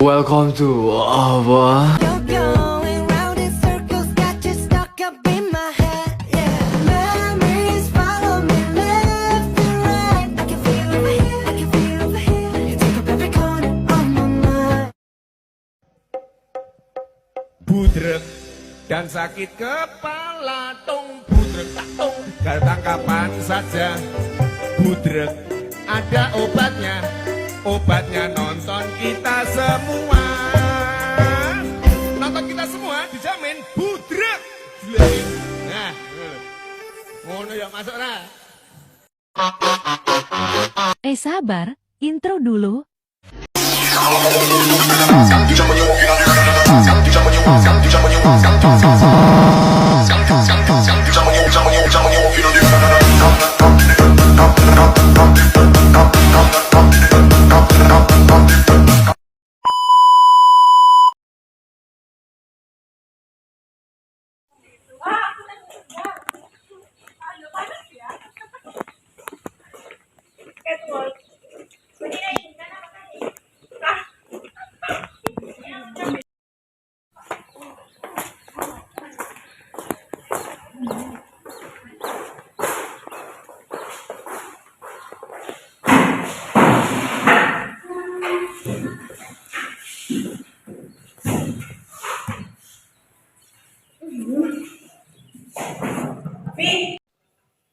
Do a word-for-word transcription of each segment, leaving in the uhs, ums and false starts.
Welcome to Ava. You're going round in circles, got you stuck up in my head. Yeah, memories follow me left and right. I can feel over here, I can feel over here. You take up every corner of my mind. Budrek dan sakit kepala, tong budrek tak tong, ketangkapan saja. Budrek ada obatnya, obatnya nonton kita semua. Nonton kita semua dijamin budrek. Nah, ngono ya, masuk ra. Eh, sabar, intro dulu.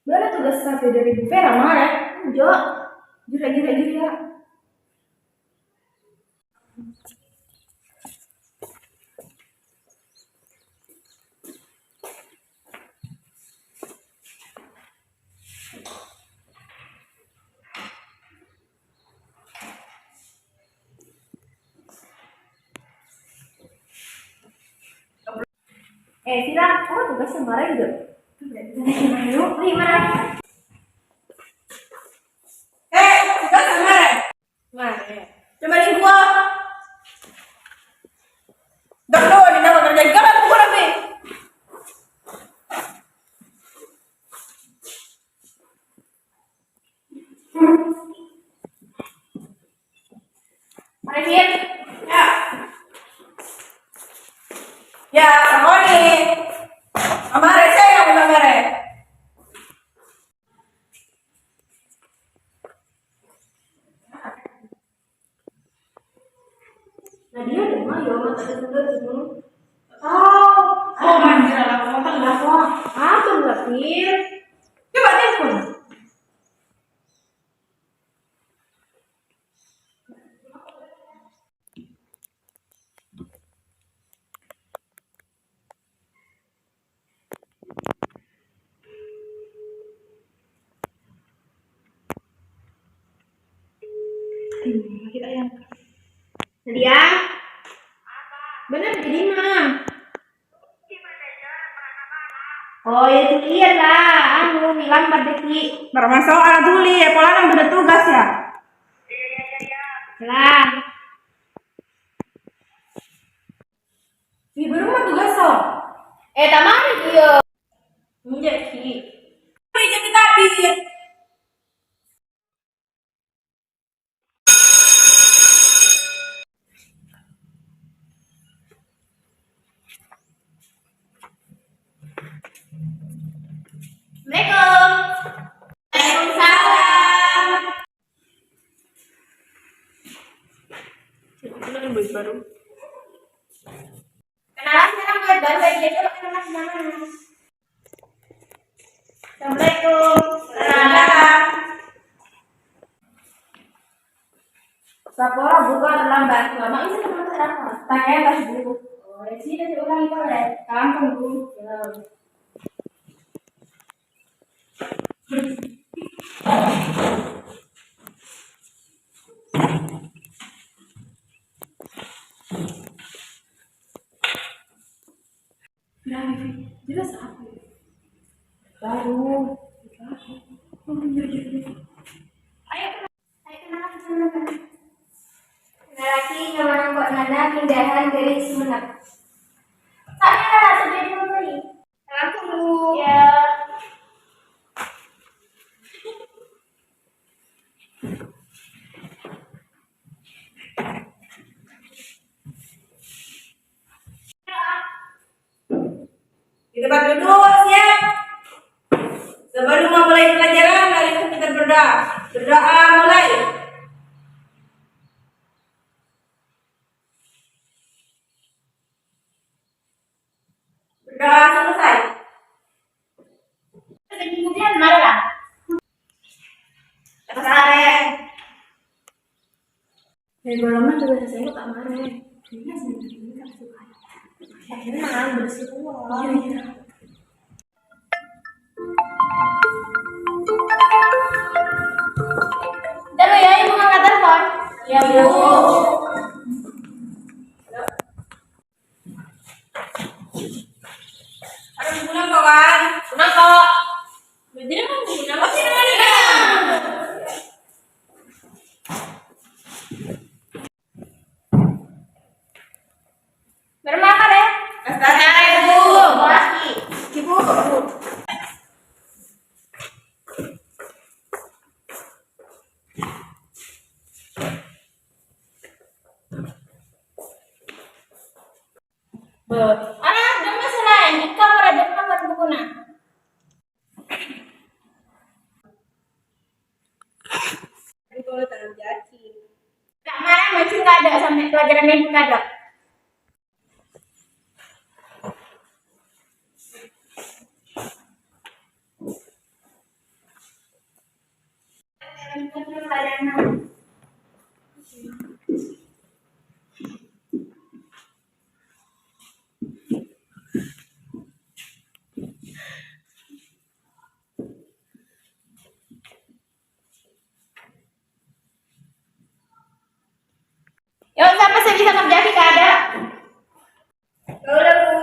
Bâdâ tugas sapè dâri Bu Vera marè? Enjâ'. Jârèya, jârèya, jârèya. Eh, Sila, kamu tugasnya marè, enjâ'? Ayo, nih, marè. Eh, tugasnya marè. Marè. Coba di gua. Dah, tuh, ini nama kerja gua, aku kurang nih. Arifin. Ya. Ya, Roni. Amare saya yang udah mare. Nah, dia ada mah, ya, mata ada juga tuh. Oh, oh, manjir, alah, kok telat, kok. Ah, tuh, Rafir. Coba telepon. Nadia? Bener, jadi mah. Oh, ya, tulian lah. Anu, mi lambat deh, Ki. Termasuk anak tuli, ya, pola nang bâdâ tugas, ya. Lah. Di rumah tugas, so. Eh, tamari, Ki, yo. Enjâ', Ki. Tapi jadi tapi. Assalamualaikum. Waalaikumsalam. Kenalan sekarang, murid baru, ya, dia coba kenalan sama. Assalamualaikum. Salam. Sapora buka terlambat. Lama ini sama terlambat. Tanya pas dulu. Oh, ya sih, nanti ulangi, Pak, ya. Kampung, Bu. Ya. Berani, Fi. Jelas apa ya? Baru. Oh, iya, iya, iya. Ayo, ayo, kenapa, kenapa? Lagi nyamana kok Nana pindahan dari Sumenep. Saya rasa dia dulu, Fi. Salam tunggu. Ya. Cepat duduk, siap. Sebelum memulai pelajaran, mari kita berdoa. Berdoa mulai. Berdoa selesai. Kemudian marah. Kasare. Dari lama juga saya tak marah. Iya, sebenarnya tak suka. Akhirnya bersih uang. Iya, iya. Bentar ya, Ibu ngangkat telepon. Iya, Bu. Aduh, Ibu napa, Wan? Napa? Bener, Bu, napa sih namanya? Bermakan ya? Pesta cara, Ibu. Lagi. Ibu. Bâh, ana' ḍâmma sè laèn, èka ora ḍâmma bân bukuna. Kan kaulâ ta' jhâjhi. Ta' marè maju kaḍâ' sampè' pelajaran minggu kaḍâ'. Yo, sapa sè bisa ngerjâ'aghi kaḍâ'? Kaulâ, Bu.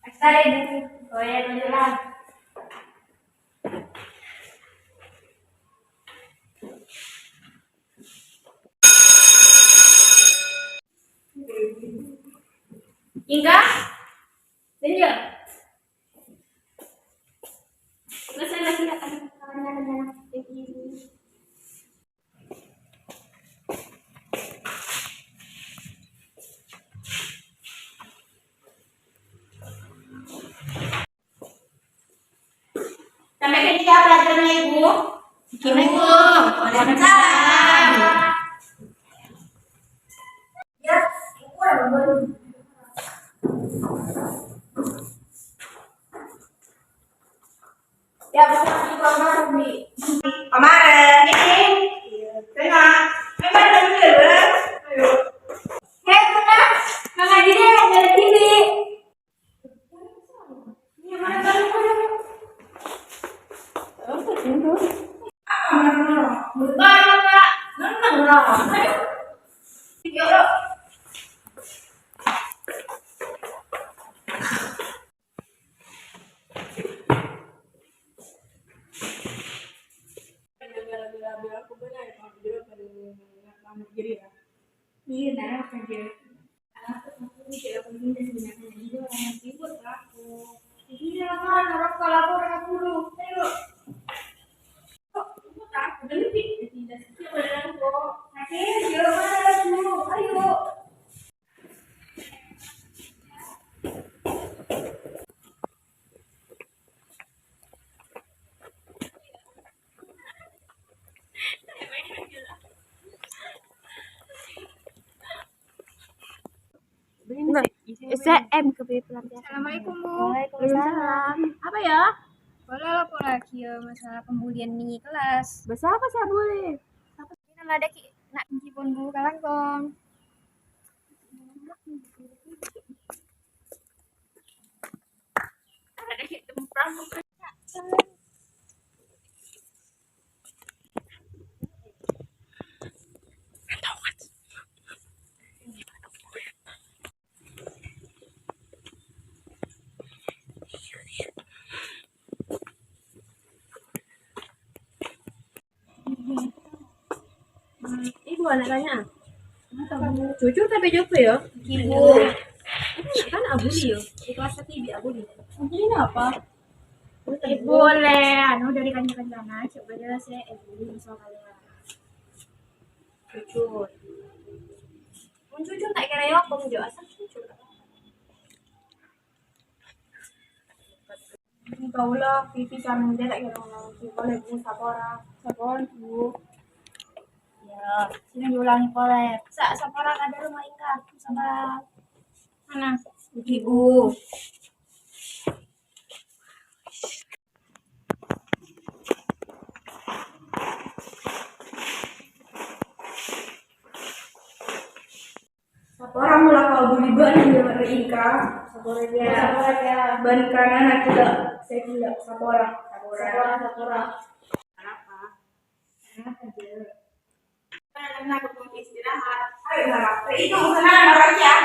Asal ibu, saya dulu lah. Hingga? Hingga? Masalah tidak ada kawannya dengan ini. Sampè' kèya pelajarannya, Ibu. Assalamualaikum. Waalaikumsalam. Ya, syukur, Bun. Ya, bukan di kamar, Bi. Kamar, ya? Ini. Tengok. Tengok dulu ya, Bun. Ayo. Hei, Bun, ngaji deh, jangan gini. Iya, nah, kerja. Nah, saya M ke pelampiasan. Assalamualaikum, Bu. Waalaikumsalam. Apa ya? Kaulâ laporaghi ya masalah pembulian nèng è kellas. Bâsa apa sè bully? Apa sih nama ada ki nak jipun Bu kalangkong? Ada ki temprang. Apa nak tanya? Jujur tapi jawab ya. Ibu. Kan Abuli ya. Di kelas satu Ibu Abuli. Abuli apa? Ibu le, anu, dari kanca-kancana, coba aja saya Ibu soalnya. Jujur. Mun jujur tak kira ya, apa mun jawab asal jujur. Kaula pipi sambil tak kira ngomong. Boleh Bu, sapa ora? Sapa ora, Bu? Ya, sini diulangi pole. Sa, sapa ora kada rumah ingkar? Sapa? Mana? Ibu. Sapa ora mula kau buli bân di luar ingka? Sapa ora ya? Sapa ora ya? Bân kanana kita segila sapa ora? Sapa ora, sapa ora? Kenapa? Kenapa, Jel? Karena aku mau istirahat. Ayo, Nara. Itu usaha Nara ya.